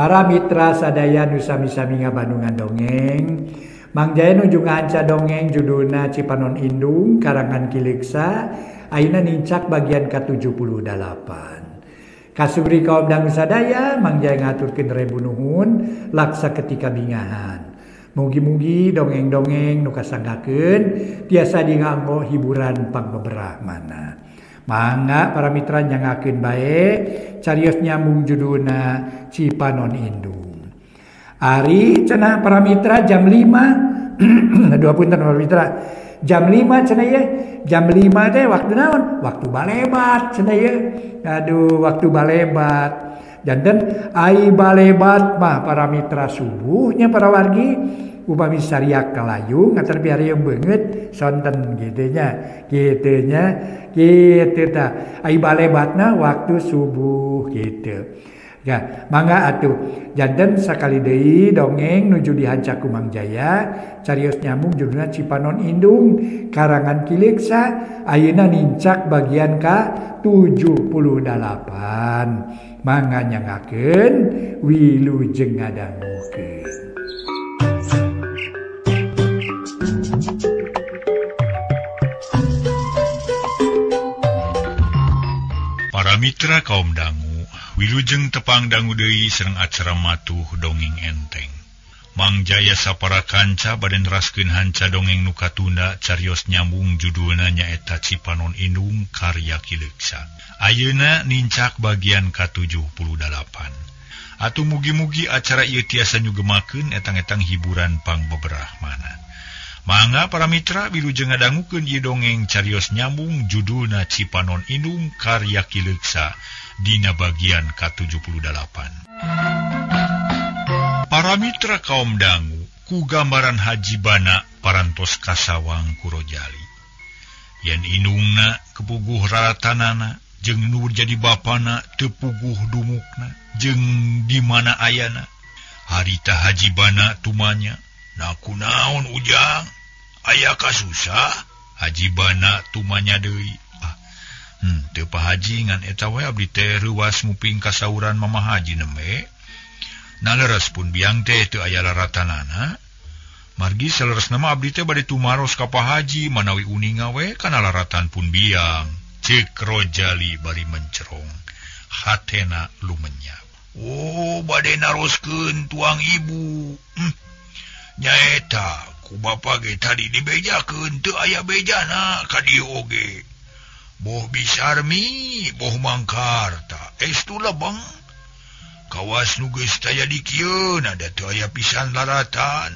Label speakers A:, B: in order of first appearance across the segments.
A: Para mitra sadaya nu sami-sami ngabandungan dongeng, Mang Jaya nuju ngahanca dongeng judulna Cipanon Indung karangan Ki Leuksa, ayeuna nincak bagian ka-78. Kasuri kaum dangu sadaya, Mang Jaya ngaturkeun rebu nuhun laksa ketika bingahan. Mugi-mugi dongeng-dongeng nu kasanggakeun tiasa dinganggo hiburan pangbeberahmana. Mangga para mitra nyangakeun bae carios nyambung judulna Cipanon Indung. Ari cenah para mitra jam 5 dua punten para mitra jam 5 cenah ye, jam 5 teh waktu naon? Waktu balebat cenah ye. Aduh, waktu balebat. Janten ai balebat mah para mitra subuhnya para wargi upami sariak kalayung atar biariung beungeut sonten kitu nya. Kitu nya, kitu tah. Ai balebatna waktu subuh kitu. Ya, mangga atuh janten sakali deui dongeng nuju dihanca ku Mang Jaya carios nyambung judulna Cipanon Indung karangan Ki Leuksa, ayeuna nincak bagian ka-78. Mangga nyangakeun wilujeng ngadangukeun.
B: Para mitra kaum dangu, wilujeng tepang dangu deui sareng acara matuh dongeng enteng. Mang Jaya sapara kanca bade neraskeun hanca dongeng nu katunda carios nyambung judulna nyaeta Cipanon Indung karya Ki Leuksa. Ayeuna nincak bagian ka-78. Atuh mugi-mugi acara ieu tiasa nyugemakeun etang-etang hiburan pangbeberahmana. Mangga para mitra wilujeng ngadangukeun ieu dongeng carios nyambung judulna Cipanon Indung karya Ki Leuksa dina bagian ka-78. Para mitra kaum dangu, ku gambaran Haji Bana parantos kasawang ku Rojali. Yen indungna kepuguh raratanana, jeung nu jadi bapana teu puguh dumukna, jeung di mana ayana. Harita Haji Bana tumanya, "Na kunaon ujang? Aya kasusah?" Haji Bana tumanya deui. Teu Pak Haji ngan eta we abdi teh reuwas nguping kasauran Mama Haji nembe. Na leres pun biang teh teu aya laratanana. Margi saleresna mah abdi teh bade tumaros ka Pak Haji manawi uninga we kana laratan pun biang. Ceuk Rojali bari mencerong. Hatena lumenyap. Oh, bade naroskeun tuang ibu. Nyaeta ku bapa ge tadi dibejakeun teu aya bejana ka dieu oge. Boh bisarmi, boh mangkarta, estu lebeng. Kawas nu geus taya di kieu da teu aya pisan laratan.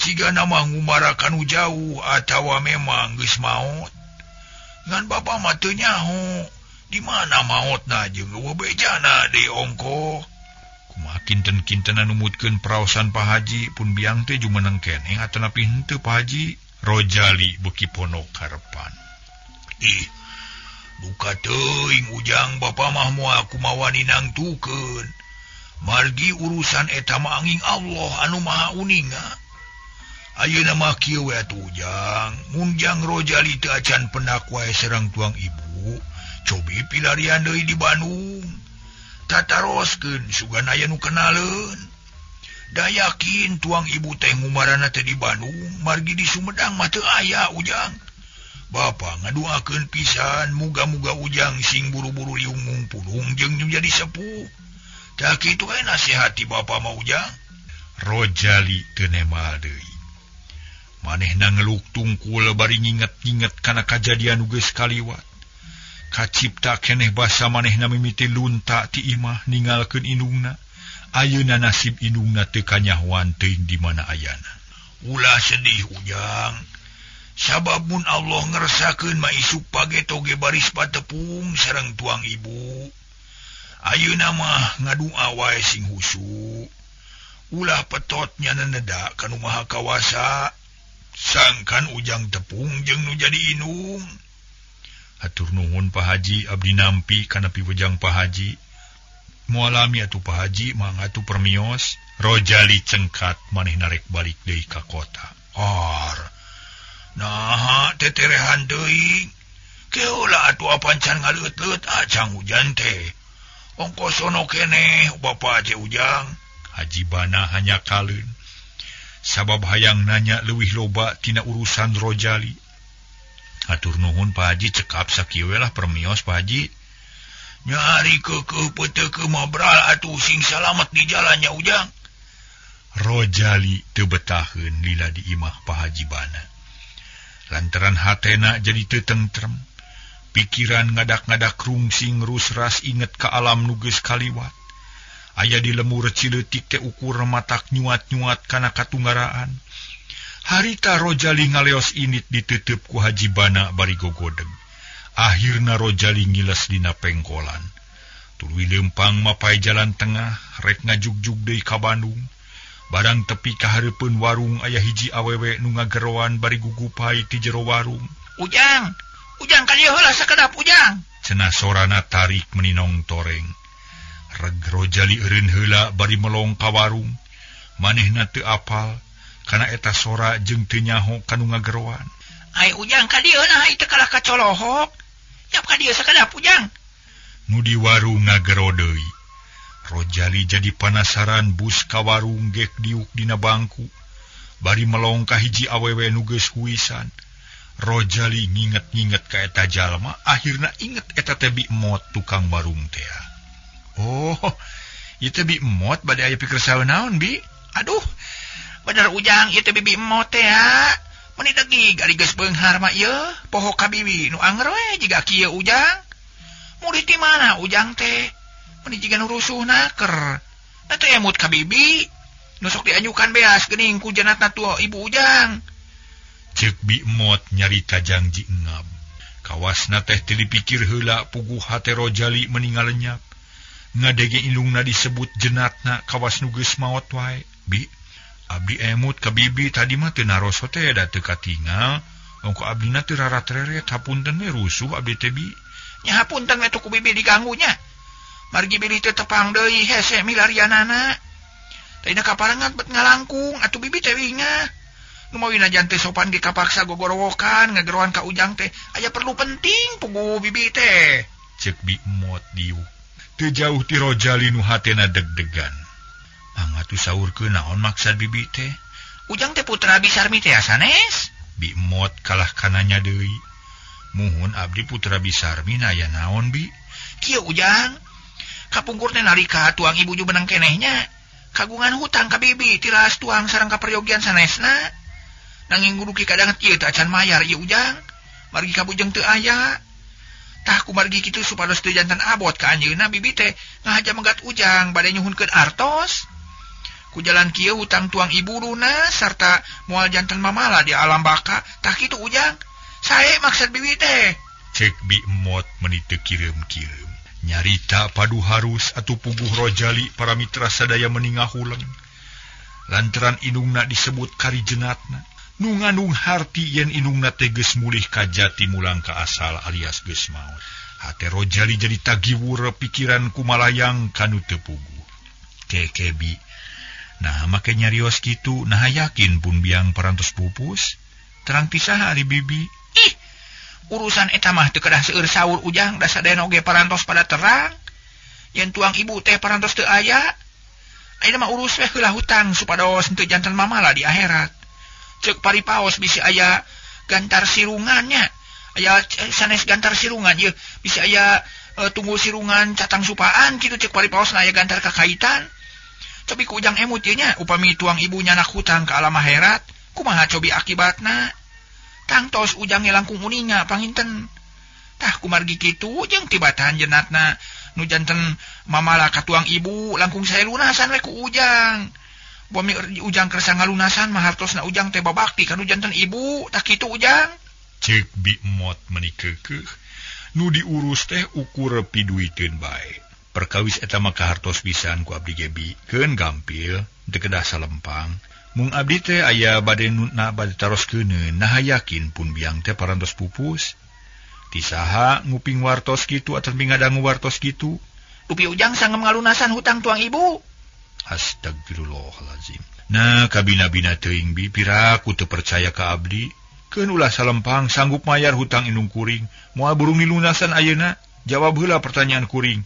B: Cigana mah ngumara kanu jauh atawa memang geus maot. Ngan bapa mah teu nyaho, di mana maotna jeung eueuh bejana deui ongkoh. Kumaha kinten-kintenan numutkeun praosan Pak Haji pun biang teh jumeneng keneh atanapi henteu Pak Haji. Rojali beuki ponok karepan. Ih, duka teuing ujang bapa mah moal kumawani nangtukeun. Margi urusan eta mah angin Allah anu maha uninga. Ayeuna mah kieu we atuh ujang, mun jang Rojali teu acan pendak wae sareng tuang ibu, cobi pilarian deui di Bandung. Tataroskeun sugan aya nu kenaleun. Da yakin tuang ibu teh ngumarana teh di Bandung, margi di Sumedang mah teu aya ujang. Bapa ngaduakeun pisan muga-muga ujang sing buru-buru riung mungpulung jeung nu jadi sepuh. Tah kitu we nasihati bapa mah ujang. Rojali teu nemal deui. Manehna ngeluk tungkul bari nginget-nginget kana kajadian nu geus kaliwat. Kacipta keneh basa manehna mimiti lunta ti imah ningalkeun indungna. Ayeuna nasib indungna teu kanyahoan teuing di mana ayana. Ulah sedih ujang. Sabab mun Allah ngersakeun mah isuk pageto ge baris patepung sareng tuang ibu. Ayeuna mah ngadua wae sing husu. Ulah petot nya neneda kanu maha kawasa. Sangkan ujang tepung jeung nu jadi indung. Hatur nuhun Pak Haji, abdi nampi kana piwejang Pak Haji. Moal lami atuh Pak Haji, mangga atuh permios. Rojali cengkat maneh narek balik deui ka kota. Ar. Nah, teterehan deui. Keula atuh apan can ngaleut-leut acang hujan teh. Ongkos sono keneh Bapak teh Ujang. Haji Bana hanya kaleun. Sabab hayang nanya leuwih loba tina urusan Rojali. Atur nuhun Pak Haji cekap sakieu we lah permios Pak Haji. Nyari keukeuh peuteukeuh mabral atuh sing salamet di jalannya Ujang. Rojali teu betaheun lila di imah Pak Haji Bana. Lantaran hatena jadi teu tentrem. Pikiran ngadak-ngadak rungsing rusras inget ka alam nu geus kaliwat. Aya di lemur cileutik teh ukur matak nyuat-nyuat kana katunggaraan. Harita Rojali ngaleos init ditutup ku Haji Bana bari gogodeg. Akhirna Rojali ngiles dina pengkolan. Tuluy leumpang mapai jalan tengah rek ngajugjug deui ka Bandung. Barang tepi ka hareupeun warung aya hiji awewe nu ngageroan bari gugupai ti jero warung. Ujang, Ujang ka dieu heula sakedap Ujang. Cenah sorana tarik meninong toreng. Reg Rojali eureun heula bari melong ka warung. Manehna teu apal kana eta sora jeung teu nyaho kanu ngageroan. Ai Ujang ka dieu nah ieu kalah kacolohok. Yap ka dieu sakedap Ujang. Nu di warung ngagero deui. Rojali jadi panasaran bus ka warung gek diuk dina bangku. Bari melong ka hiji awewe nu geus huisan. Rojali nginget-nginget ka eta jalma, akhirna inget eta teh Bi Emot tukang warung teh. Oh, ieu teh Bi Emot bade aya pikersaeun naon Bi? Aduh, bener Ujang ieu teh Bibi Emot teh ha. Meuni degig ari geus beunghar mah ieu, poho ka bibi nu anger we jiga kieu Ujang. Murid ti mana Ujang teh? Meuni jiga nu rusuh naker. Da teh emut ka bibi. Nu sok dianyukan beas geuning ku janatna tua ibu Ujang. Ceuk Bi Emot nyarita jangji engab. Kawasna teh teu dipikir heula puguh hate Rojali meningal lenyap. Ngadege indungna disebut jenatna kawas nu geus maot wae. Bi, abdi emut ka bibi tadi mah teu naroso teh da teu katingal. Ongko abdina teu rarat-reret hapunten we rusuh abdi teh Bi. Nya hapunten we tuh ku bibi diganggunya. Margi bilih teu tepang deui hese milarianana. Tadina kaparengan bet ngalangkung atuh bibi teh wingah. Nu mawina jan teh sopan ge kapaksa gogorowokan ngageroan ka Ujang teh aya perlu penting puguh bibi teh. Ceuk Bi Emot diuk. Teu jauh ti Rojali nu hatena deg-degan. Mangga atuh saurkeun naon maksad bibi teh? Ujang teh putra Bi Sarmi teh sanes? Bi Emot kalah kananya deui. Muhun abdi putra Bi Sarmi aya naon Bi? Kieu Ujang. Kapungkur teh nalika tuang ibu ju benang kenehnya. Kagungan hutang ka bibi tilas tuang sareng kaperyogian sanesna. Nanging guduki kadang ieu teh acan mayar ieu Ujang. Margi kabujeng teu aya. Tah kumargi kitu supados teu jantan abot ka anjeunna bibi teh ngahaja megat Ujang bade nyuhunkeun artos. Ku jalan kieu hutang tuang ibu lunas sarta moal jantan mamala di alam baka. Tah kitu Ujang. Sae maksud bibi teh. Cek Bi Emot meuni teu kireum-kireum. Nyarita padu harus atuh puguh Rojali para mitra sadaya meninga huleng. Lantaran indungna disebut kari jenatna. Nu ngandung harti yen indungna teh geus mulih ka jati mulang ka asal alias geus maot. Hate Rojali jadi tagiwur pikiran kumalayang kanu teu puguh. Keke Bi. Nah make nyarios kitu nah yakin pun biang parantos pupus. Terang pisaha ari bibi. Ih, urusan eta mah teu kedah seueur saur Ujang da sadayana oge parantos pada terang. Yen tuang ibu teh parantos teu aya. Ayeuna mah urus we heula hutang supados teu jantan mamala di akhirat. Ceuk paripaos bisi aya gantar sirungannya. Aya sanes gantar sirungan ieu bisi aya tunggu sirungan catang supaan kitu ceuk paripaosna aya gantar kakaitan. Cobi ku Ujang emut ieu nya upami tuang ibu nyanak hutang ka alam akhirat kumaha cobi akibatna. Tangtos Ujang langkung uninga panginten. Tah kumargi kitu jeung tibatan jenatna nu janten mamala ka tuang ibu langkung sae lunasan we ku Ujang. Bumi Ujang kersa ngalunasan mah hartosna Ujang teh babakti kanu janten ibu tah kitu Ujang. Ceuk Bi Emot meuni keukeuh. Nu diurus teh ukur piduiteun bae. Perkawis eta mah kahartos pisan ku abdi ge Bi. Keun gampil teu kedah salempang. Mung abdi teh aya bade nuna bade taroskeun nah yakin pun biang teh parantos pupus. Ti saha nguping wartos kitu atawa ngadangu wartos kitu? Dupi Ujang sanggem ngalunasan hutang tuang ibu. Astagfirullahalazim. Nah kabina-bina teuing Bi piraku teu percaya ka abdi. Keun ulah salempang sanggup mayar hutang indung kuring. Moal burung dilunasan ayeuna? Jawab heula pertanyaan kuring.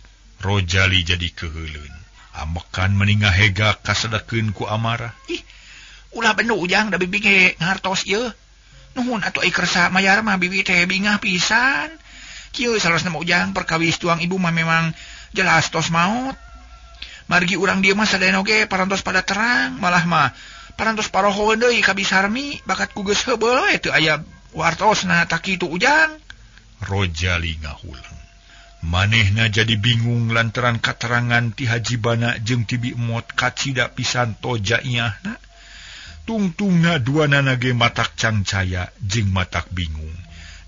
B: Rojali jadi keheuleun. Amekan meni ngahega kasedekeun ku amarah.
C: Ih, ulah bendu Ujang da bibi ge ngartos ieu. Nuhun atuh ai kersa mayar mah bibi teh bingah pisan. Kieu salosna mah Ujang perkawis tuang ibu mah memang jelas tos maot. Margi urang dieu mah sadayana oge parantos pada terang, malah mah parantos parohoeun deui ka Bisarmi bakat ku geus heubeul we teu aya wartosna tak kitu Ujang.
B: Rojali ngahulang. Manehna jadi bingung lantaran katerangan ti Haji Bana jeung ti Bi Emot kacida pisan toja iahna. Tungtungna duanana ge matak cangcaya jeung matak bingung.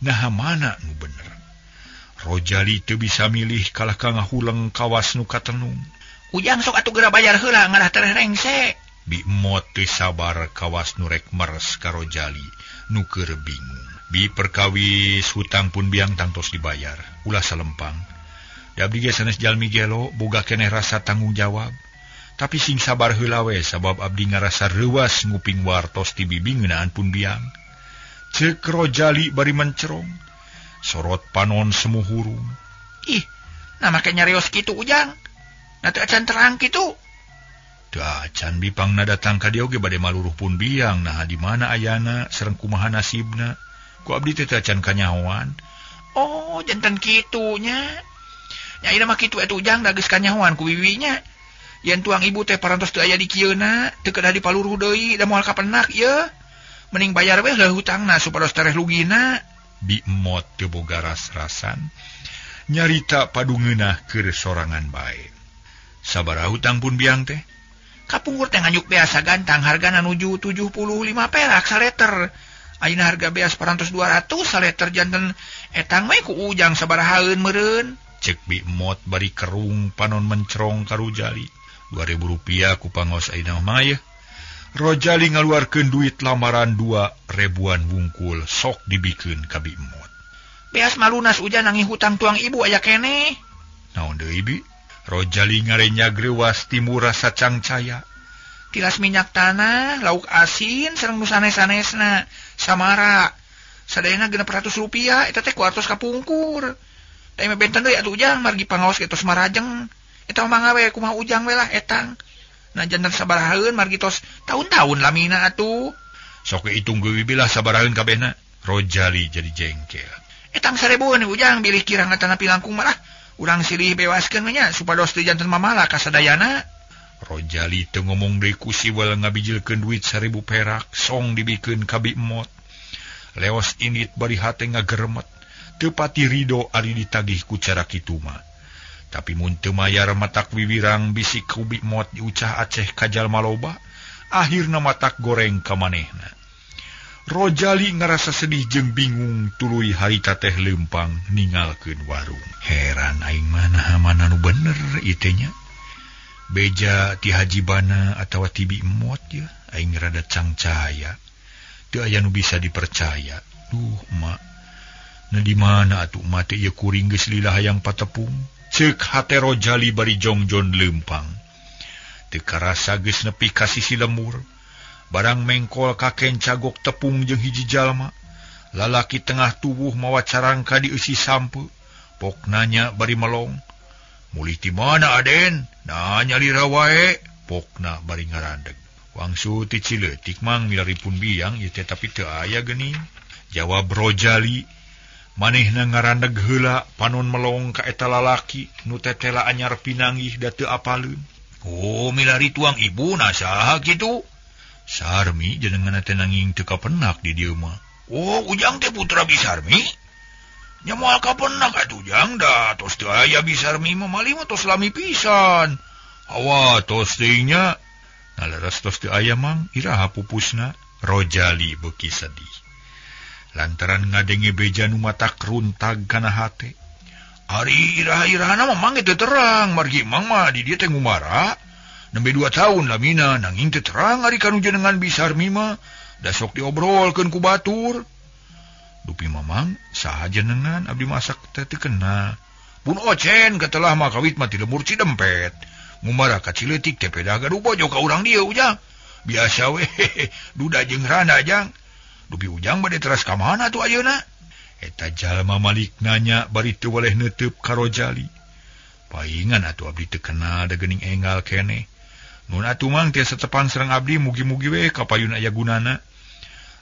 B: Naha mana nu bener? Rojali teu bisa milih kalah ka ngahuleng kawas nu katenung.
C: Ujang sok atuh geura bayar heula ngarah tereh rengse.
B: Bi Emot teu sabar kawas nu rek meres ka Rojali nu keur bingung. Bi perkawis hutang pun biang tangtos dibayar, ulah salempang. Da abdi ge sanes jalmi gelo, boga keneh rasa tanggung jawab. Tapi sing sabar heula we sabab abdi ngarasa reuas nguping wartos ti bibi ngeunaan pun biang. Ceuk Rojali bari mencerong. Sorot panon semu hurung.
C: Ih, nah make nyarios kitu Ujang. Na teu acan terang kitu.
B: Teu acan bipangna datang ka dieu ge bade maluruh pun biang, naha di mana ayana sareng kumaha nasibna. Ku abdi teh acan kanyahoan.
C: Oh, jantan kitu nya. Nya ieu mah kitu atuh Ujang da geus kanyahoan ku bibinya. Yen tuang ibu teh parantos teu aya di kieuna, teu kedah dipaluruh deui da moal kapenak ieu. Mending bayar we heuh hutangna supados tereh lugina.
B: Bi Emot teu boga ras-rasan nyarita padungeunah keur sorangan bae. Sabaraha hutang pun biang teh?
C: Kapungkur teh nganyuk beas sagantang hargana nuju 75 perak saleter. Ayeuna harga beas parantos 200 saleter janten etang we ku Ujang sabarahaeun meureun.
B: Cek Bi Emot bari kerung panon mencerong ka Rojali. 2000 rupiah ku pangaos ayeuna mah yeuh. Rojali ngaluarkeun duit lamaran 2 ribuan wungkul sok dibikeun ka Bi Emot.
C: Beas malunas Ujang nangih hutang tuang ibu aya keneh.
B: Naon deui Bi? Rojali ngarenya greuwas timur rasa cangcaya.
C: Tilas minyak tanah, lauk asin sareng nu sanes-sanesna. Samara sadayana 600 rupiah eta teh ku artos kapungkur. Da benten deui atuh Ujang margi pangaos ge tos marajeng. Eta mah mangga we kumaha Ujang we lah etang. Nah janten sabarahaeun margi tos taun-taun lamina atuh.
B: Sok hitung geui bilah sabarahaeun kabehna. Rojali jadi jengkel.
C: Etang 1000 Ujang bilih kirang atanapi langkung malah urang silih bewaskeun we nya supados teu janten mamala ka sadayana.
B: Rojali teu ngomong deui ku siwel ngabijilkeun duit 1000 perak song dibikeun ka Bi Emot. Leos indit bari hate ngageremet. Teu pati rido ari ditagih ku cara kitu mah. Tapi mun teu mayar matak wiwirang bisik ku Bi Emot diucah aceh ka jalma loba, akhirna matak goreng ka manehna. Rojali ngarasa sedih jeung bingung tuluy harita teh leumpang ningalkeun warung. Heran aing mah naha mana nu bener ieu teh nya. Beja ti Haji Bana atawa ti Bi Emot ya, aing rada cangcaya. Teu aya nu bisa dipercaya. Duh, emak. Nah di mana atuh emak teh ieu kuring geus lila hayang patepung. Ceuk hate Rojali bari jongjon leumpang. Teu karasa geus nepi ka sisi lemur. Barang mengkol kaken cagok tepung jeung hiji jalma. Lalaki tengah tubuh mawa carangka dieusi sampe. Pok nanya bari melong. Mulih ti mana Aden? Nanya lira wae. Pokna bari ngarandeg. Wangsu ti Cileutik mang milaripun biang ieu teh tapi teu aya geuning. Jawab Rojali. Manehna ngarandeg heula panon melong ka eta lalaki nu tetela anyar pinanggih da teu apaleun. Oh, milari tuang ibu na saha kitu? Sarmi jenengan teh nanging teu kapenak di dieu mah.
C: Oh, Ujang teh putra Bisarmi? Nya moal kapenak atuh Ujang da tos teu aya Bisarmi mah malih mah tos lami pisan.
B: Awa tos teuing nya. Naleres tos teu aya mang iraha pupusna. Rojali beuki sedih. Lantaran ngadenge beja nu matak runtag kana hate.
C: Ari iraha-irahana mah mang teu terang, margi mang mah di dieu teh ngumara. Nembe 2 tahun lamina nanging teu terang ari kanu jenengan Bisarmi mah da sok diobrolkeun ku batur.
B: Dupi mamang saha jenengan abdi masak teh teu kena.
C: Pun ocen katelah mah kawit mah ti lemur Cidempet. Ngumara ka Cileutik teh pedah gaduh bojo ka urang dieu Ujang. Biasa we duda jeung randa Jang. Dupi Ujang bade teras ka mana tuh ayeuna?
B: Eta jalma malik nanya bari teu weleh neuteup ka Rojali. Paingan atuh abdi teu kenal da geuning enggal keneh. Nun atuh Mang tiasa tepang sareng abdi mugi-mugi we kapayun aya gunana.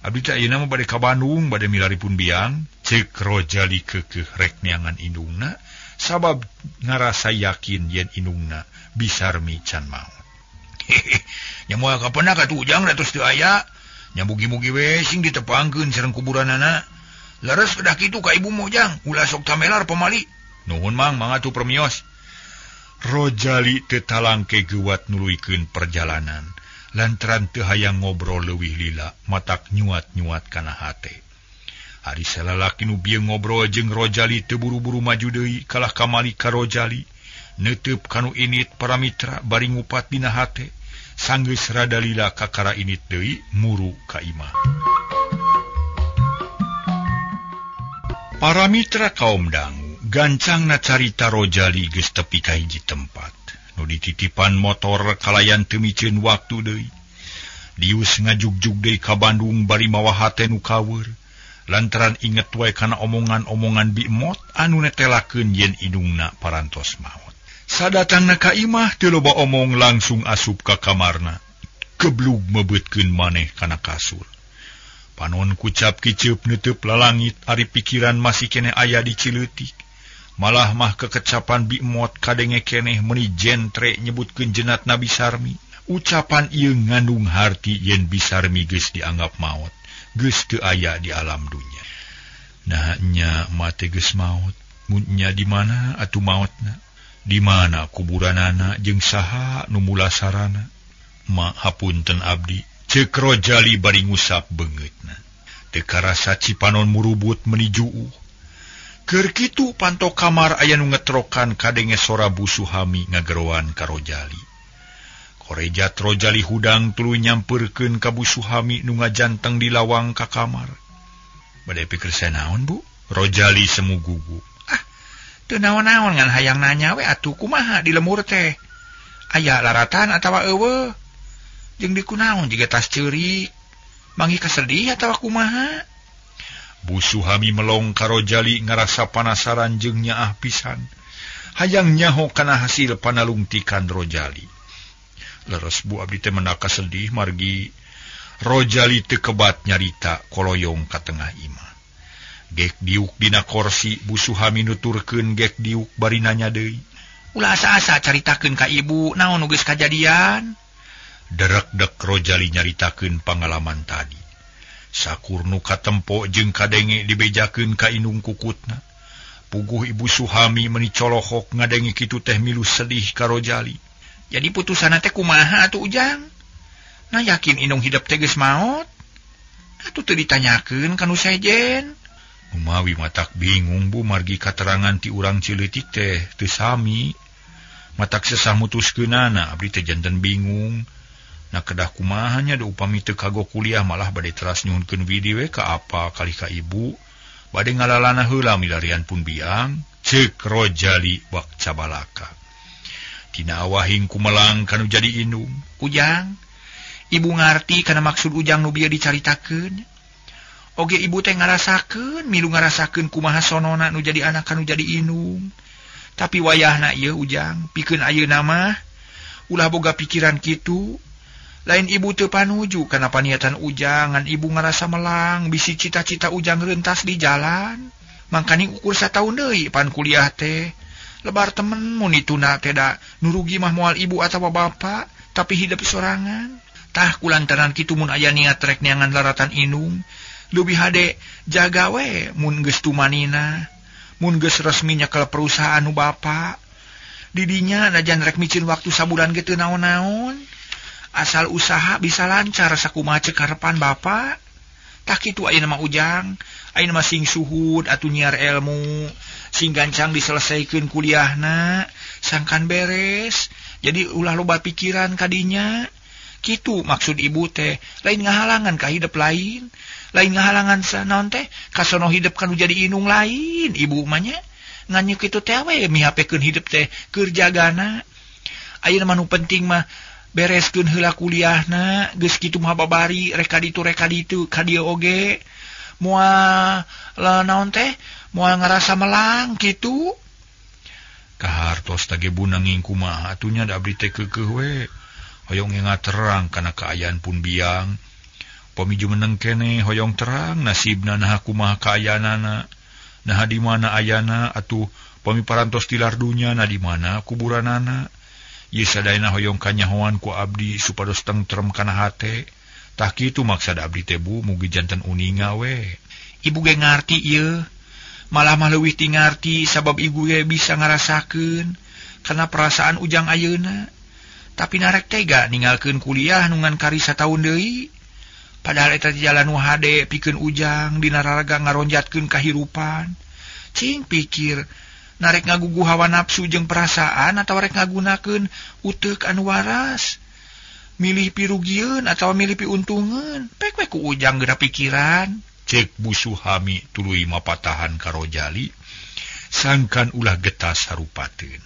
B: Abdi teh ayeuna mah bade ka Bandung bade milaripun biang. Ceuk Rojali keukeuh rek neangan indungna sabab ngarasa yakin yen indungna Bisarmi can maot. Nya moal kapenak atuh Ujang da tos teu aya. Nya mugi-mugi we sing ditepangkeun sareng kuburanana. Leres kedah kitu ka ibu mah Ujang, ulah sok tamelar pamali. Nuhun Mang, mangga atuh permios. Rojali teu talangke geuwat nuluykeun perjalanan lantaran teu hayang ngobrol leuwih lila matak nyuat-nyuat kana hate. Ari salalaki nu bieu ngobrol jeung Rojali teu buru-buru maju deui kalah kamali ka Rojali neuteup kanu init para mitra bari ngupat dina hate sanggeus rada lila kakara init deui muru ka imah. Para mitra kaum dangu gancangna carita Rojali geus tepi ka hiji tempat nu dititipan motor kalayan teu miceun waktu deui. Dius ngajugjug deui ka Bandung bari mawa hate nu kaweur lantaran inget wae kana omongan-omongan Bi Emot anu netelakeun yen indungna parantos maot. Sadatangna ka imah teu loba omong langsung asup ka kamarna. Geblug mebeutkeun maneh kana kasur. Panon kucap kiceup neuteub lalangit ari pikiran masih keneh aya di Cileutik. Malah mah kekecapan Bi Emot kadenge keneh meuni jentre nyebutkeun jenat Nabi Sarmi. Ucapan ieu ngandung harti yen Bisarmi geus dianggap maot, geus teu aya di alam dunya. Nah nya mate geus maot, mun nya di mana atuh maotna? Di mana kuburanana jeung saha nu mulasarana? Ma hapunten abdi, ceuk Rojali bari ngusap beungeutna. Teu karasa cipanon murubut meuni juuh. Keur kitu panto kamar aya nu ngetrokan kadenge sora Bu Suhami ngageroan ka Rojali. Korejat Rojali hudang tuluy nyampeurkeun ka Bu Suhami nu ngajanteng di lawang ka kamar. Bade pikir naon Bu? Rojali semu gugup.
C: Ah, teu naon-naon ngan hayang nanya we atuh kumaha di lemur teh. Aya laratan atawa eueuh? Jeung di kunaon jiga tas ceurik? Manggih kasedih atawa kumaha?
B: Bu Suhami melong ka Rojali ngarasa panasaran jeung nyaah pisan. Hayang nyaho kana hasil panalungtikan Rojali. Leres Bu abdi teh menaka sedih margi Rojali teu kebat nyarita koloyong ka tengah imah. Gek diuk dina korsi Bu Suhami nuturkeun gek diuk bari nanya deui.
C: Ulah asa-asa caritakeun ka ibu naon nu geus kajadian.
B: Derekdek Rojali nyaritakeun pangalaman tadi. Sakur nu katempo jeung kadenge dibejakeun ka indung kukutna. Puguh Ibu Suhami meuni colohok ngadenge kitu teh milu sedih ka Rojali.
C: Jadi putusanna teh kumaha atuh Ujang? Nah yakin indung hidep teh geus maot? Atuh teu ditanyakeun ka nu sejen.
B: Umawi matak bingung Bu margi katerangan ti urang Cileutik teh teu sami. Matak sesah mutuskeunana abdi teh janten bingung. Nah kedah kumaha nya da upami teu kago kuliah malah bade teras nyuhunkeun widi we ka apa kali ka ibu. Bade ngalalana heula milarian pun biang. Ceuk Rojali bak cabalaka. Tina awahing kumelang kanu jadi indung.
C: Ujang, ibu ngarti kana maksud Ujang nu bieu dicaritakeun. Oge ibu teh ngarasakeun, milu ngarasakeun kumaha sonona nu jadi anak kanu jadi indung. Tapi wayahna ieu Ujang, pikeun ayeuna mah ulah boga pikiran kitu. Lain ibu teu panuju kana paniatan Ujang, ngan ibu ngarasa melang bisi cita-cita Ujang rentas di jalan. Mangkaning ukur sataun deui pan kuliah teh. Lebar temen mun dituna teh da nu rugi mah moal ibu atawa bapa, tapi hidup sorangan. Tah kulantaran kitu mun aya niat rek neangan laratan indung, leuwih hade jaga we mun geus tumanina, mun geus resmi nyekel perusahaan nu bapa. Didinya najan rek micin waktu sabulan ge teu naon-naon. Asal usaha bisa lancar sakumaha ceuk karepan bapa. Tah kitu ayeuna mah Ujang, ayeuna mah sing suhud atuh nyiar ilmu, sing gancang diselesaikeun kuliahna, sangkan beres. Jadi ulah loba pikiran kadinya. Kitu maksud ibu teh, lain ngahalangan ka hidep lain, lain ngahalangan sanaon teh kasono hidep kanu jadi indung lain ibu mah nya. Ngan kitu teh we mihapekeun hidep teh keur jagana. Ayeuna mah nu penting mah bereskeun heula kuliahna, geus kitu mah babari rek ka ditu ka dieu oge. Moal naon teh, moal ngarasa melang kitu.
B: Kahartos tage bu nanging kumaha atunya da abdi teh keukeuh we. Hoyong ngenga terang kana kaayaan pun biang. Pami jumeneng keneh hoyong terang nasibna naha kumaha kaayaanana. Naha di mana ayana atuh pami parantos tilar dunya na di mana kuburanana. Ieu sadayana hoyong kanyahoan ku abdi supados tentrem kana hate. Tah kitu maksad abdi teh bu, mugi janten uninga we.
C: Ibu ge ngarti ieu. Malah mah leuwih ti ngarti sabab ibu ge bisa ngarasakeun kana perasaan Ujang ayeuna. Tapi narek tega ninggalkeun kuliah nu ngan kari sataun deui. Padahal eta jalan nu hade pikeun Ujang dina raraga ngaronjatkeun kahirupan. Cing pikir narek ngagugu hawa nafsu jeung perasaan atawa rek ngagunakeun uteuk anu waras. Milih pirugieun atawa milih piuntungeun. Pek we ku Ujang geura pikiran.
B: Cek Bu Suhami tuluy mapatahan ka Rojali sangkan ulah getas harupateun.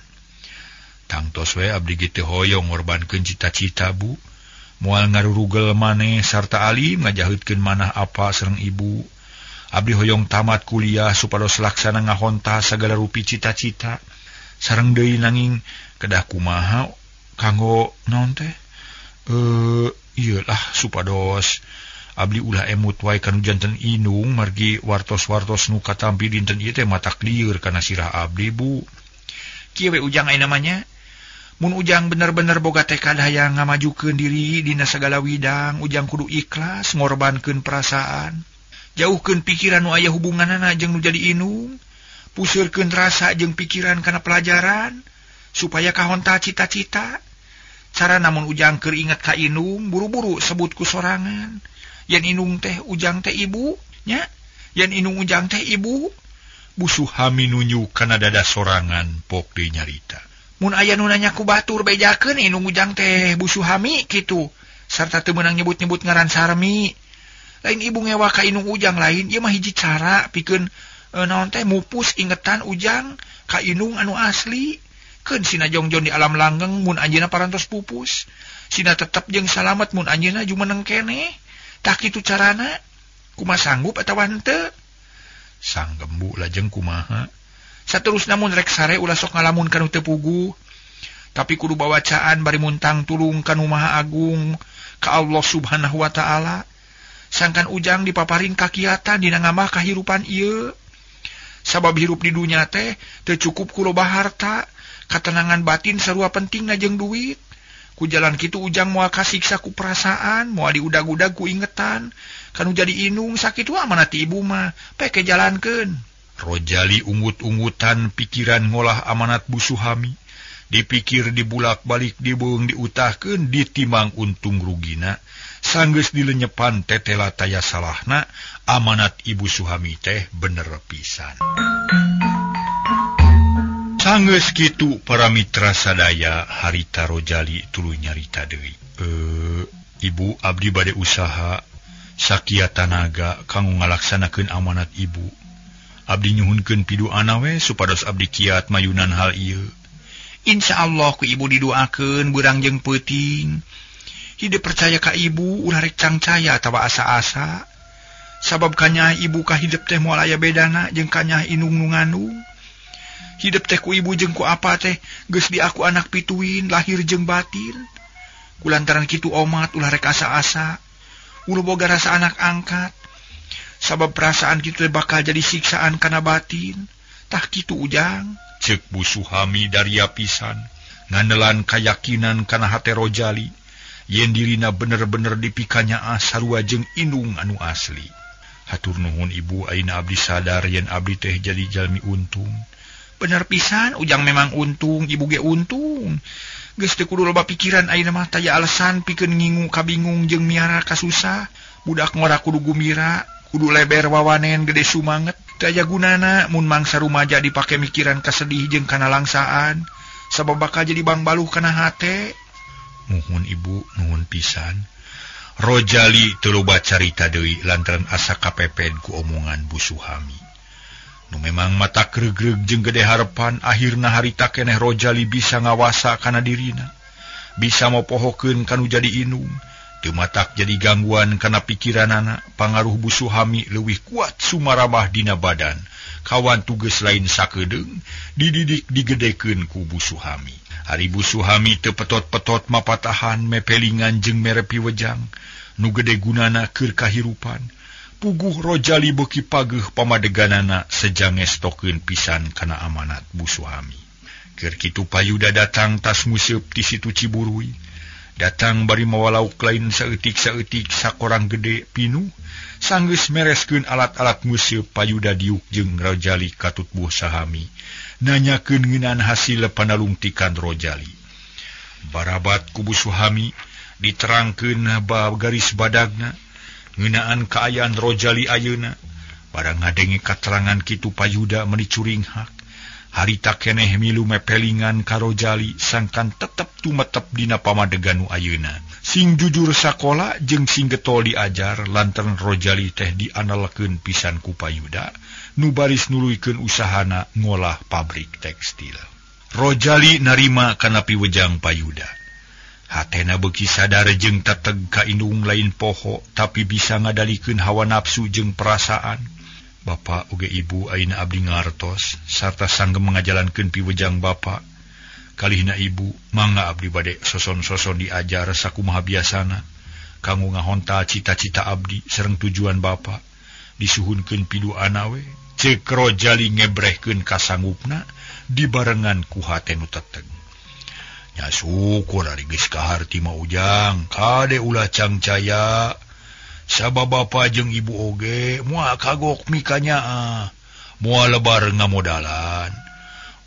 B: Tangtos we abdi ge teu hoyong ngorbankeun cita-cita bu. Moal ngarurugel maneh sarta alim ngajaheutkeun manah apa sareng ibu. Abdi hoyong tamat kuliah supados laksana ngahonta sagala rupi cita-cita. Sareng deui nanging kedah kumaha kanggo naon teh? Ieu lah supados abdi ulah emut wae kanu janten inung margi wartos-wartos nu katampi dinten ieu teh matak lieur kana sirah abdi bu.
C: Kieu we Ujang aya namanya. Mun Ujang bener-bener boga tekad hayang ngamajukeun diri dina sagala widang, Ujang kudu ikhlas ngorbankeun perasaan. Jauhkeun pikiran nu aya hubunganana jeung nu jadi inung. Puseurkeun rasa jeung pikiran kana pelajaran supaya kahonta cita-cita. Cara namun Ujang keur inget ka inung, buru-buru sebut ku sorangan. Yen inung teh Ujang teh ibu, nya. Yen inung Ujang teh ibu.
B: Bu Suhami nunjuk kana dada sorangan pok deui nyarita.
C: Mun aya nu nanya ku batur bejakeun inung Ujang teh Bu Suhami kitu. Sarta teu meunang nyebut-nyebut ngaran Sarmi. Lain ibu ngewa ka inung Ujang lain, ieu mah hiji cara pikeun naon teh mupus ingetan Ujang ka inung anu asli. Keun sina jongjon di alam langgeng mun anjeunna parantos pupus. Sina tetep jeung salamet mun anjeunna jumeneng keneh. Tah kitu carana. Kumaha sanggup atawa henteu?
B: Sanggembu lajeng kumaha?
C: Saterusna mun rek sare ulah sok ngalamun kanu teu puguh. Tapi kudu bawacaan bari muntang tulung kanu Maha Agung ka Allah Subhanahu wa taala. Sangkan Ujang dipaparin kakiatan dina ngamah kahirupan ieu. Sabab hirup di dunya teh teu cukup ku loba harta, katenangan batin sarua pentingna jeung duit. Ku jalan kitu Ujang moal kasiksa ku perasaan, moal diudag-udag ku ingetan. Kanu jadi inung sakitu amanat ti ibu mah, peke jalankeun.
B: Rojali ungut-ungutan pikiran ngolah amanat Bu Suhami. Dipikir dibulak-balik dibeung diutahkeun ditimang untung rugina. Sanggeus dilenyepan tetela taya salahna, amanat Ibu Suhami teh bener pisan. Sanggeus kitu para mitra sadaya harita Rojali tuluy nyarita deui. Ibu abdi bade usaha sakiat tanaga kanggo ngalaksanakeun amanat ibu. Abdi nyuhunkeun piduana we supados abdi kiat mayunan hal ieu.
C: Insyaallah ku ibu didoakeun beurang jeung peuting. Hidup percaya ka ibu ulah rek cangcaya atawa asa-asa. Sabab kanyah ibu ka hidup teh moal aya bedana jeung kanyah inung nu ngandung. Hidup teh ku ibu jeung ku apa teh geus diaku anak pituin lahir jeung batin. Kulantaran kitu omat ulah rek asa-asa. Ulah boga rasa anak angkat. Sabab perasaan kitu teh bakal jadi siksaan kana batin. Tah kitu Ujang.
B: Ceuk Bu Suhami daria pisan nganelan kayakinan kana hate Rojali yen dirina bener-bener dipikanyaah sarua jeung indung anu asli. Hatur nuhun ibu, ayeuna abdi sadar yen abdi teh jadi jalmi untung.
C: Bener pisan Ujang memang untung, ibu ge untung. Geus teu kudu loba pikiran ayeuna mah taya alasan pikeun ngingu kabingung jeung miara kasusah. Budak ngora kudu gumira, kudu leber wawanen gede sumanget. Teu aya gunana mun mangsa rumaja dipake mikiran kasedih jeung kana langsaan, sabab bakal jadi bangbaluh kana hate.
B: Nuhun ibu, nuhun pisan. Rojali teu loba carita deui lantaran asa kapeped ku omongan Bu Suhami. Nu memang mata gregreg jeung gede harepan, akhirna harita keneh Rojali bisa ngawasa kana dirina, bisa mopohokeun kanu jadi inung. Teu matak jadi gangguan kana pikiranana, pangaruh Bu Suhami leuwih kuat sumarabah dina badan Kawan tugas lain sakedeung dididik digedekeun ku Bu Suhami. Ari Bu Suhami teu petot-petot mapatahan mepelingan jeung mere piwejang nu gede gunana keur kahirupan. Puguh Rojali beuki pageuh pamadeganana sejang ngestokeun pisan kana amanat Bu Suhami. Keur kitu Payuda datang tas nguseup ti situ Ciburuy. Datang bari mawa lauk lain saeutik-saeutik sakorang gede pinuh. Sanggeus mereskeun alat-alat nguseup Payuda diuk jeung Rojali katut Bu Suhami. Nanyakeun ngeunaan hasil panalungtikan Rojali. Barabat ku Bu Suhami diterangkeun bab garis badagna ngeunaan kaayaan Rojali ayeuna. Barang ngadenge katerangan kitu Payuda meuni curinghak. Harita keneh milu mepelingan ka Rojali sangkan tetep tumetep dina pamadegan nu ayeuna. Sing jujur sakola jeung sing getol diajar lantaran Rojali teh dianalkeun pisan ku Payuda nu baris nuluykeun usahana ngolah pabrik tekstil. Rojali narima kana piwejang Payuda. Hatena beuki sadar jeung teteg ka indung lain poho tapi bisa ngadalikeun hawa nafsu jeung perasaan. Bapak oge ibu ayeuna abdi ngartos sarta sanggem ngajalankeun piwejang bapak. Kalihna ibu mangga abdi bade soson-soson diajar sakumaha biasana kanggo ngahontal cita-cita abdi sareng tujuan bapak. Disuhunkeun piduana we ceuk Rojali ngebrehkeun kasanggupna dibarengan ku hate nu teteg. Nya syukur ari geus kaharti mah Ujang, kade ulah cangcaya. Sabab bapa jeung ibu oge moal kagok mikanyaah, moal lebar ngamodalan.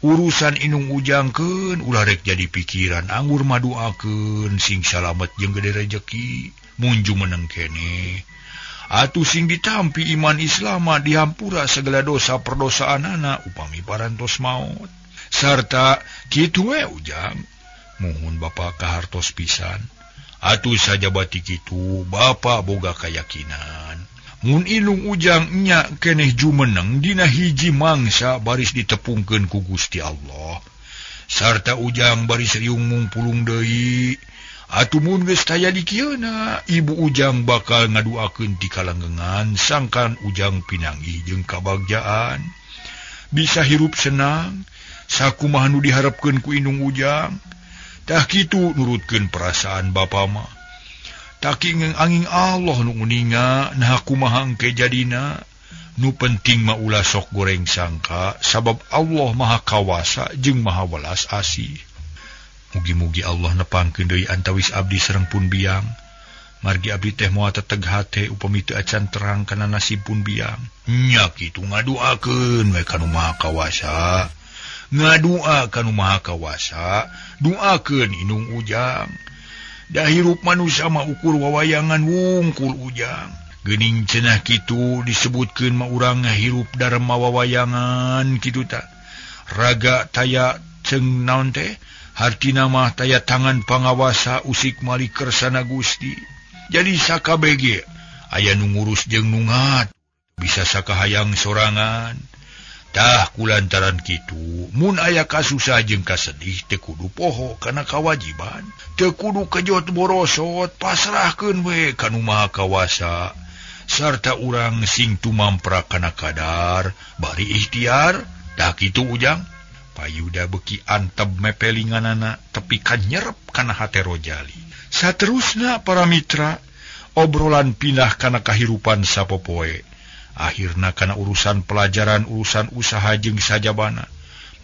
B: Urusan indung ujangkeun ulah rek jadi pikiran, anggur maduakeun sing salamet jeung gede rejeki, mun jumeneng keneh. Atuh sing ditampi iman Islam dihampura segala dosa perdosaanana upami parantos maot. Sarta kitu we Ujang, muhun bapa kahartos pisan. Atuh saja batik itu bapa boga kayakinan. Mun ilung Ujang nya keneh jumeneng dina hiji mangsa baris ditepungkeun ku Gusti Allah. Sarta Ujang baris riung mungpulung deui. Atuh mun geus taya di kieuna, ibu Ujang bakal ngaduakeun ti kalanggengan sangkan Ujang pinanggih jeung kabagjaan. Bisa hirup senang, sakumaha nu diharepkeun ku indung Ujang. Tah kitu nurutkeun perasaan bapa mah. Taki angin Allah nu uninga nah kumaha engke jadina. Nu penting mah ulah sok goreng sangka sabab Allah Maha Kawasa jeung Maha Welas Asih. Mugi-mugi Allah nepangkeun deui antawis abdi sareng pun biang. Margi abdi teh moal teteg hate upami teu acan terang kana nasib pun biang. Nya kitu ngaduakeun we ka nu Maha Kawasa. Ngadua ka nu Maha Kawasa, duakeun indung Ujang. Da hirup manusia mah ukur wawayangan wungkul Ujang. Geuning cenah kitu disebutkeun mah urang hirup darma wawayangan kitu ta. Raga taya ceung naon teh? Hartina mah taya tangan pangawasa usik malik kersana Gusti. Jadi sakabeh aya nu ngurus jeung nu ngat, bisa sakahayang sorangan. Tah kulantaran kitu mun aya kasusah jeung kasedih teu kudu poho kana kawajiban, teu kudu kejot borosot, pasrahkeun we ka nu Maha Kawasa. Sarta urang sing tumampra kana kadar bari ikhtiar. Tah kitu Ujang. Payuda beuki anteb mepelinganana tepi ka nyerep kana hate Rojali. Saterusna para mitra obrolan pindah kana kahirupan sapopoe. Akhirna kana urusan pelajaran, urusan usaha jeung sajabana.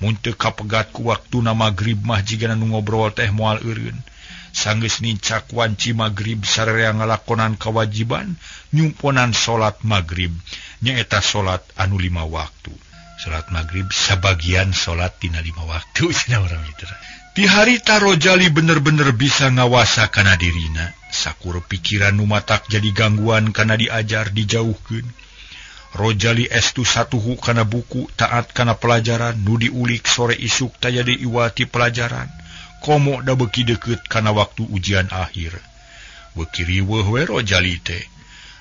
B: Mun teu kapegat ku waktuna magrib mah jigana nu ngobrol teh moal eureun. Sanggeus nincak wanci magrib sararea ngalakonan kawajiban nyumponan salat magrib nyaeta salat anu 5 waktu. Salat magrib sabagian salat tina 5 waktu cenah urang mitra. Ti harita Rojali bener-bener bisa ngawasa kana dirina. Sakur pikiran nu matak jadi gangguan kana diajar dijauhkeun. Rojali estu satuhu kana buku, taat kana pelajaran, nu diulik sore isuk taya diiwati pelajaran. Komo da beuki deukeut kana waktu ujian akhir. Beuki riweuh we Rojali teh.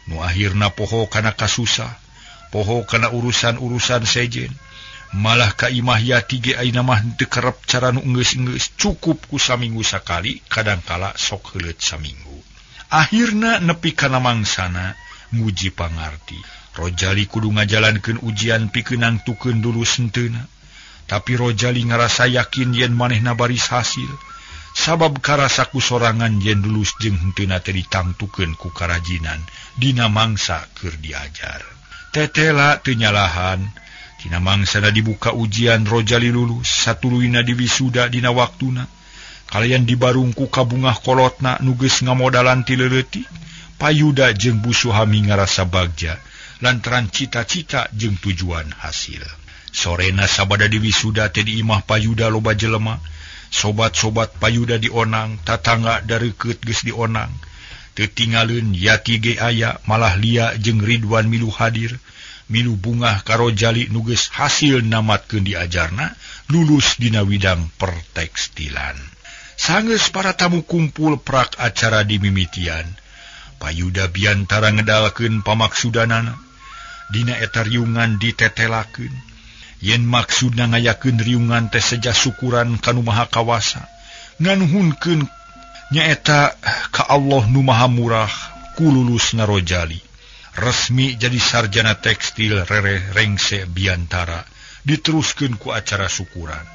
B: Nu akhirna poho kana kasusah, poho kana urusan-urusan sejen. Malah ka Imah Yati ge ayeuna mah teu kerep cara nu enggeus-enggeus, cukup ku saminggu sakali, kadangkala sok heuleut saminggu. Akhirna nepi kana mangsana nguji pangarti. Rojali kudu ngajalankeun ujian pikeun nangtukeun lulus henteuna. Tapi Rojali ngarasa yakin yen manehna baris hasil. Sabab karasa ku sorangan yen lulus jeung henteuna teh ditangtukeun ku karajinan dina mangsa keur diajar. Tetela teu nyalahan. Dina mangsana dibuka ujian Rojali lulus, satuluyna diwisuda dina waktuna. Kalayan dibarung ku kabungah kolotna nu geus ngamodalan ti leutik. Payuda jeung Bu Suhami ngarasa bagja lantaran cita-cita jeung tujuan hasil. Sorena sabada diwisuda teh di imah Payuda loba jelema. Sobat-sobat Payuda dionang, tatangga dareukeut geus dionang. Teu tingaleun Yati ge aya, malah Lia jeung Ridwan milu hadir. Milu bungah ka Rojali nu geus hasil namatkeun diajarna, lulus dina widang pertekstilan. Sanggeus para tamu kumpul prak acara dimimitian. Payuda biantara ngedalkeun pamaksudanana. Dina eta riungan ditetelakeun. Yen maksudna ngayakeun riungan teh seja syukuran ka Nu Maha Kawasa. Nganuhunkeun nyaeta ka Allah Nu Maha Murah ku lulusna Rojali. Resmi jadi sarjana tekstil rereh rengse biantara diteruskeun ku acara syukuran.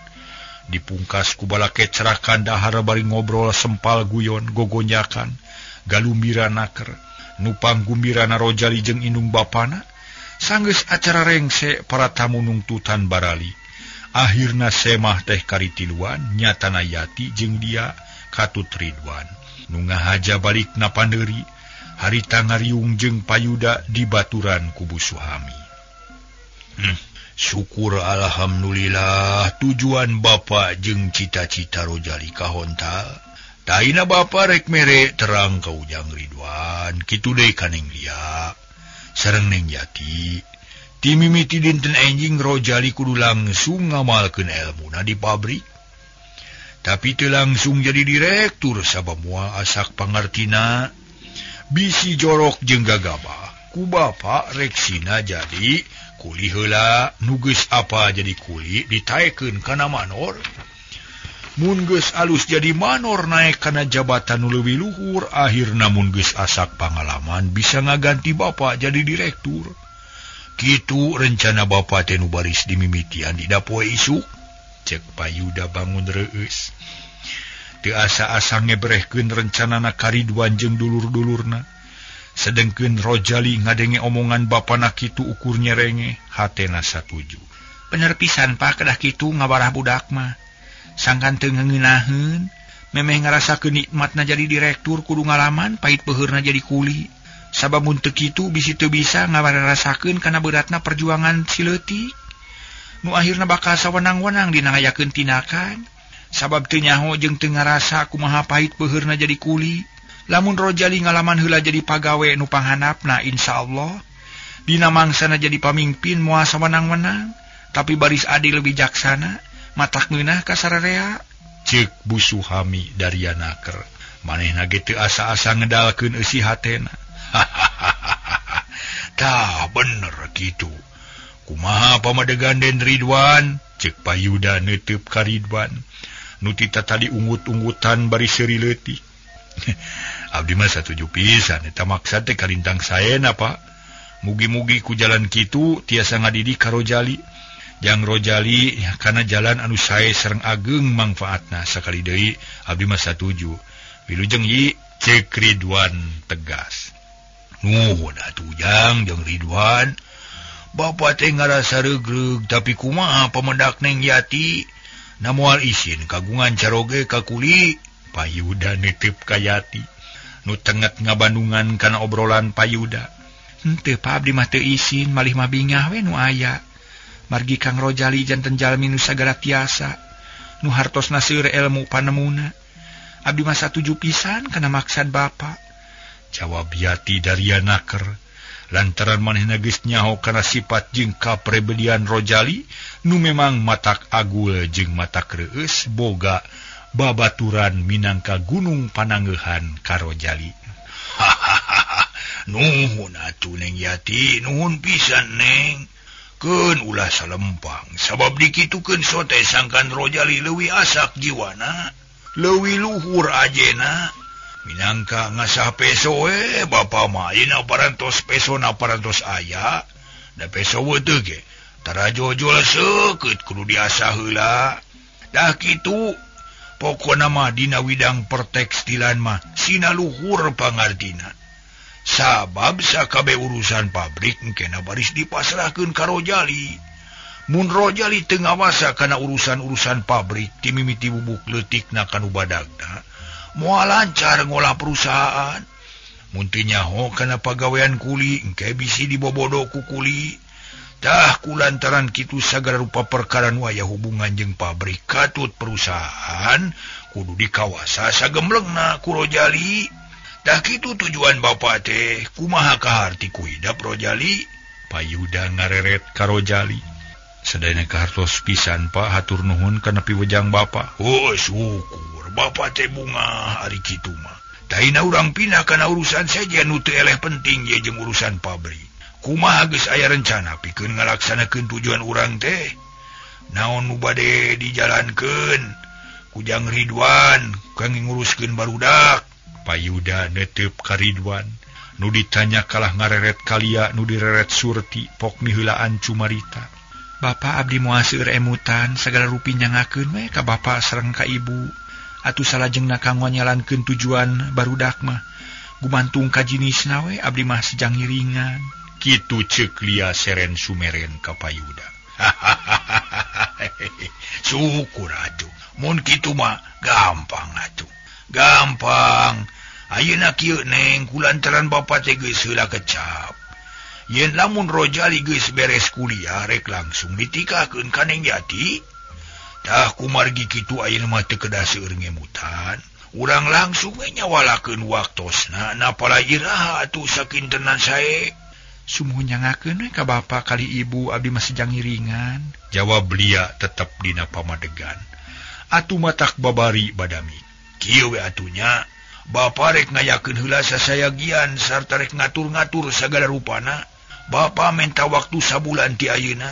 B: Dipungkas ku balake cerakan dahar bari ngobrol sempal guyon gogonyakan galumbira naker nupang gumbirana Rojali jeung indung bapana. Sanggeus acara rengse para tamu nungtutan barali. Akhirna semah teh karitiluan nyatana Yati jeung dia katut Ridwan. Nu ngahaja balikna pandeuri harita ngariung jeung Payuda di baturan ku Bu Suhami. Syukur alhamdulillah tujuan bapa jeung cita-cita Rojali kahontal. Taina bapa rek mere terang ka Ujang Ridwan kitu deui ka Neng Lia sareng Neng Yati. Ti mimiti dinten enjing Rojali kudu langsung ngamalkeun elmuna di pabrik. Tapi teu langsung jadi direktur sabab moal asak pangartina. Bisi jorok jeung gagabah ku bapa reksina jadi kuli heula nu geus apa jadi kuli ditaekeun kana manor. Mun geus alus jadi manor naek kana jabatan nu leuwih luhur, akhirna mun geus asak pangalaman bisa ngaganti bapa jadi direktur. Kitu rencana bapa teh nu baris dimimitian dina poe isuk. Cek Payuda bangun reueus. Teu asa-asa ngebrehkeun rencanana ka Ridwan jeung dulur-dulurna. Sedengkeun Rojali ngadenge omongan bapana kitu ukur nyerenge, hatena satuju.
C: Bener pisan Pak kedah kitu ngabarah budak mah. Sangkan teu ngeunaheun, memeh ngarasakeun nikmatna jadi direktur kudu ngalaman pahit peuheurna jadi kuli. Sabab mun teu kitu bisi teu bisa ngarasakeun kana beratna perjuangan si leutik. Nu akhirna bakal sawenang-wenang dina ngayakeun tindakan. Sabab teu nyaho jeung teu ngarasa kumaha pahit peuheurna jadi kuli. Lamun Rojali ngalaman heula jadi pagawe nu panghanapna insyaallah dina mangsana jadi pamimpin moal sawenang-wenang, tapi baris adil bijaksana matak ngeunah ka sararea.
B: Ceuk Bu Suhami Daria naker. Manehna ge teu asa-asa ngedalkeun eusi hatena. Tah bener kitu. Kumaha pamadegan Den Ridwan? Ceuk Payuda neuteub ka Ridwan. Nu ti tadi ungut-ungutan bari seuri leutik. Abdi mah satuju pisan eta maksad teh kalintang saena Pak. Mugi-mugi ku jalan kitu tiasa ngadidik ka Rojali. Jang Rojali kana jalan anu sae sareng ageng mangfaatna. Sakali deui abdi mah satuju. Wilujeng yi, ceuk Ridwan tegas. Nuhun atuh Jang jeung Ridwan. Bapa teh ngarasa reugreug tapi kumaha pamendak Neng Yati? Na moal isin kagungan caroge ka kuli. Payuda nitip ka Yati nu tenget ngabandungan kana obrolan Payuda.
C: Henteu Pak abdi mah teu isin malih mah bingah we nu aya. Margi Kang Rojali janten jalmi nu sagala tiasa, nu hartosna seueur ilmu panemuna. Abdi mah satuju pisan kana maksad bapa.
B: Jawab Yati Daria naker. Lantaran manehna geus nyaho kana sifat jeung kapribadian Rojali nu memang matak agul jeung matak reueus boga babaturan minangka gunung panangeuhan ka Rojali. Nuhun atuh Neng Yati, nuhun pisan Neng. Keun ulah salempang, sabab dikitukeun sote sangkan Rojali leuwih asak jiwana, leuwih luhur ajena. Minangka ngasah peso we bapa mah ayeuna parantos pesona parantos aya da peso we teu ge tara jojol seukeut kudu diasah heula. Dah kitu pokona mah dina widang pertekstilan mah sina luhur pangartina. Sabab sakabeh urusan pabrik engkena baris dipasrahkeun ka Rojali. Mun Rojali teu ngawasa kana urusan-urusan pabrik ti mimiti bubuk leutikna kanu badagna moal lancar ngolah perusahaan. Mun teu nyaho kana pagawean kuli engke bisi dibobodo ku kuli. Tah kulantaran kitu sagala rupa perkara nu aya hubungan jeung pabrik katut perusahaan kudu dikawasa sagemblengna ku Rojali. Tah kitu tujuan bapa teh kumaha kaharti ku hidap Rojali.
D: Payuda ngareret ka Rojali. Sadayana kahartos pisan Pak, hatur nuhun kana piwejang bapa.
B: Oh syukur bapa teh bunga ari kitu mah. Tahina urang pindah kana urusan sejen nu teu eleh penting ye jeung urusan pabrik. Kumaha geus aya rencana pikeun ngalaksanakeun tujuan urang teh? Naon nu bade dijalankeun? Kujang Ridwan kangge nguruskeun barudak.
D: Payuda netep ka Ridwan. Nu ditanya kalah ngareret kalia nu direret Surti pok miheulaan cumarita.
C: Bapak abdi moal seueur emutan sagala rupi nyangakeun we ka bapa sareng ka ibu. Atuh salajengna kanggo nyalankeun tujuan barudak mah gumantung ka jinisna we abdi mah sejang ngiringan.
D: Kitu ceuk Lia seren sumeren ka Payuda.
B: Syukur atuh. Mun kitu mah gampang atuh. Gampang. Ayeuna kieu Neng kulantaran bapa teh geus heula kecap. Yen lamun Rojali geus beres kuliah rek langsung ditikahkeun ka Neng Yati. Tah kumargi kitu ayeuna mah teu kedah seueur ngemutan. Urang langsung we nyawalakeun waktosna napala iraha atuh sakintenan sae.
C: Sumuhun nyangakeun we ka bapa kali ibu abdi mah sejang ngiringan.
D: Jawab Lia tetep dina pamadegan. Atuh matak babari badami.
B: Kieu we atunya bapa rek ngayakeun heula sasayagian sarta rek ngatur-ngatur sagala rupana. Bapa menta waktu sabulan ti ayeuna.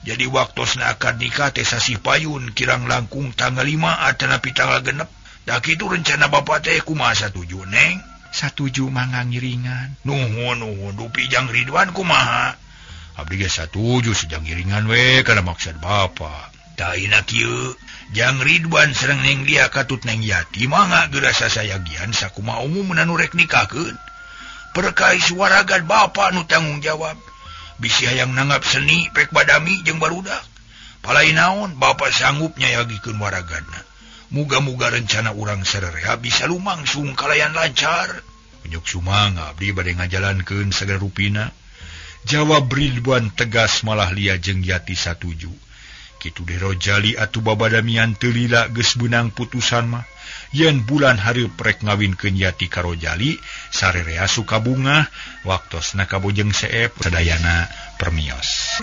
B: Jadi waktosna akad nikah teh sasih payun kirang langkung tanggal 5 atanapi tanggal 6. Dah kitu rencana bapa teh kumaha satuju Neng?
C: Satuju mangga ngiringan.
B: Nuhun nuhun dupi jang Ridwan kumaha?
D: Abdi ge satuju sejang ngiringan we kana maksud bapa.
B: Taina kieu jang Ridwan sareng Neng Lia katut Neng Yati mangga geura sasayagian sakumaha umumna nu rek nikahkeun. Perkais waragan bapa nu tanggung jawab. Bisi hayang nanggap seni pek badami jeung barudak. Palai naon bapa sanggup nyayagikeun waraganna. Muga-muga rencana urang sarerea bisa lumangsung kalayan lancar.
D: Unyuk sumangga abdi bade ngajalankeun sagala rupina. Jawab Ridwan tegas malah Lia jeung Yati satuju. Kitu deh Rojali atuh babadamian teu lila geus beunang putusan mah. Yen bulan hareup rek ngawinkeun Yati ka Rojali, sarerea suka bungah, waktosna kabojeng seep sadayana permios.